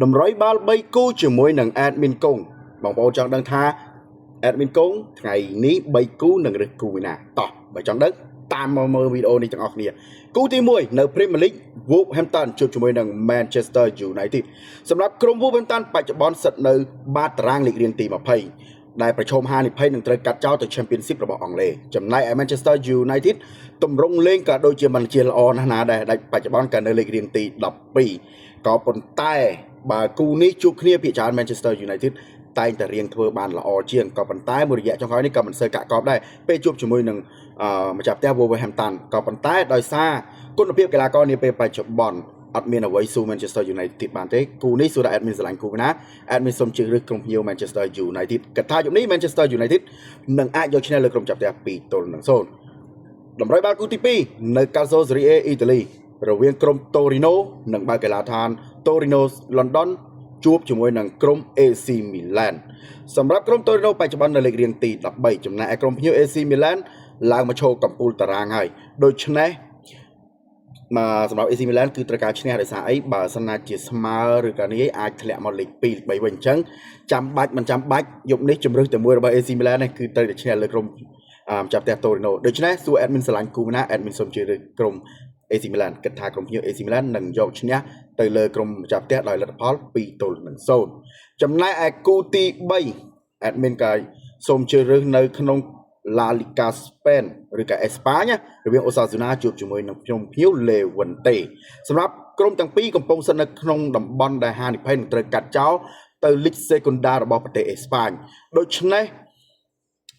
តម្រុយបាល់3គូជាមួយនឹង admin កុងបងប្អូនចង់ដឹងថា admin កុងថ្ងៃនេះ3គូនឹងរើសគូឯណាតោះបើចង់ដឹងតាមមកមើលវីដេអូនេះទាំងអស់គ្នា។គូទី1នៅ Premier League Wolverhampton ជួបជាមួយនឹង Manchester United។ សម្រាប់ក្រុម Wolverhampton បច្ចុប្បន្នស្ថិតនៅបាតតារាងលេខរៀងទី20ដែលប្រឈមហានិភ័យនឹងត្រូវកាត់ចោលទៅ Championship របស់អង់គ្លេសចំណែកឯ Manchester United ទម្រង់លេងក៏ដូចជាមិនជាល្អណាស់ណាដែរដែលបច្ចុប្បន្នក៏នៅលេខរៀងទី12ក៏ប៉ុន្តែបើគូនេះជួបគ្នាភាគច្រើន Manchester United តែងតែរៀងធ្វើបានល្អជាងក៏ប៉ុន្តែមួយរយៈចុងក្រោយនេះក៏មិនសូវកាក់កបដែរពេលជួបជាមួយនឹងអឺម្ចាស់ផ្ទះ Wolverhampton ក៏ប៉ុន្តែដោយសារគុណភាពកីឡាករនាពេលបច្ចុប្បន្នអត់មានអ្វីស៊ូ Manchester United បានទេគូនេះសួរថា admin ស្រឡាញ់គូណា admin សូមជ្រើសរើសក្រុមភ្ញៀវ Manchester United គិតថាយប់នេះ Manchester United នឹងអាចយកឈ្នះលើក្រុមចាប់ផ្ទះ2ទល់នឹង0។តម្រុយបាល់គូទី2នៅ Calcio Serie A អ៊ីតាលីរវាងក្រុម Torino និងបើកីឡាដ្ឋាន Torino London ជួបជាមួយនឹងក្រុម AC Milan។ សម្រាប់ក្រុម Torino បច្ចុប្បន្ននៅលេខរៀងទី13ចំណែកឯក្រុមភ្ញៀវ AC Milan ឡើងមកឈរកំពូលតារាងហើយដូច្នេះមកសម្រាប់ AC Milan គឺត្រូវការឈ្នះដោយសារអីបើសិនណាជាស្មើឬក៏នេះអាចធ្លាក់មកលេខ2លេខ3វិញអញ្ចឹងចាំបាច់មិនចាំបាច់យប់នេះជំរើសតែមួយរបស់ AC Milan នេះគឺត្រូវតែឈ្នះលើក្រុមអឺចាប់ផ្ទះ Torino។ ដូច្នេះសួរ admin ស្រឡាញ់គូណា admin សូមជឿលើក្រុម AC Milan គិតថាក្រុមភ្ញៀវ AC Milan នឹងយកឈ្នះទៅលើក្រុមម្ចាស់ផ្ទះដោយលទ្ធផល2ទល់នឹង0ចំណែកឯគូទី3 admin ក៏សូមជ្រើសរើសនៅក្នុង La Liga Spain ឬក៏អេស្ប៉ាញរវាង Osasuna ជួបជាមួយនឹងក្រុមភ្ញៀវ Levante។ សម្រាប់ក្រុមទាំងពីរកំពុងស្ថិតនៅក្នុងតំបន់ដែលហានិភ័យនឹងត្រូវកាត់ចោលទៅ Liga Segunda របស់ប្រទេសអេស្ប៉ាញដូច្នេះ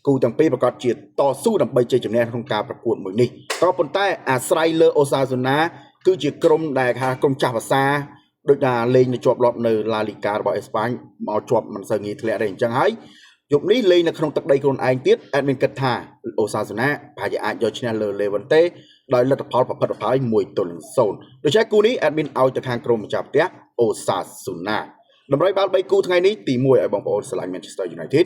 គូទាំងពីរប្រកាសជាតស៊ូដើម្បីជ័យជំនះក្នុងការប្រកួតមួយនេះក៏ប៉ុន្តែអាស្រ័យលើ Osasuna គឺជាក្រុមដែលថាក្រុមចាស់ភាសាដូចថាលេងនៅជាប់លាប់នៅ La Liga របស់អេស្ប៉ាញមកជាប់មិនសូវងាយធ្លាក់ទេអញ្ចឹងហើយយប់នេះលេងនៅក្នុងទឹកដីខ្លួនឯងទៀត admin គិតថាអូសាសូណាប្រហែលជាអាចយកឈ្នះលើ Levante ដោយលទ្ធផលប្រផិតប្រផើយ1ទល់នឹង0ដូច្នេះគូនេះ admin ឲ្យទៅខាងក្រុមម្ចាស់ផ្ទះអូសាសូណាតម្រុយបាល់3គូថ្ងៃនេះទី1ឲ្យបងប្អូនស្រឡាញ់ Manchester United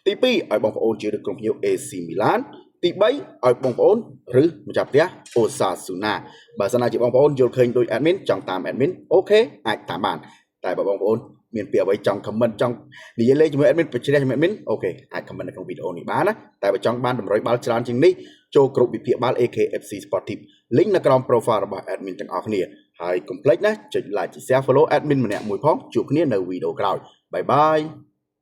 ទី2ឲ្យបងប្អូនជាឬក្រុមភ្ញៀវ AC Milan ទី3ឲ្យបងប្អូនឬម្ចាស់ផ្ទះ Osasuna។ បើសិនណាជាបងប្អូនយល់ឃើញដូច admin ចង់តាម admin OK អាចតាមបានតែបើបងប្អូនមានពាក្យអ្វីចង់ comment ចង់និយាយលេងជាមួយ admin ប្រជ្រះជាមួយ admin OK អាច comment នៅក្នុងវីដេអូនេះបានណាតែបើចង់បានតម្រុយបាល់ច្រើនជាងនេះចូលគ្រប់វិភាគបាល់ AKFC Sportive link នៅក្រោម profile របស់ admin ទាំងអស់គ្នាហើយកុំភ្លេចណាចុច like ចុច share follow admin ម្នាក់មួយផងជួបគ្នានៅវីដេអូក្រោយ bye bye.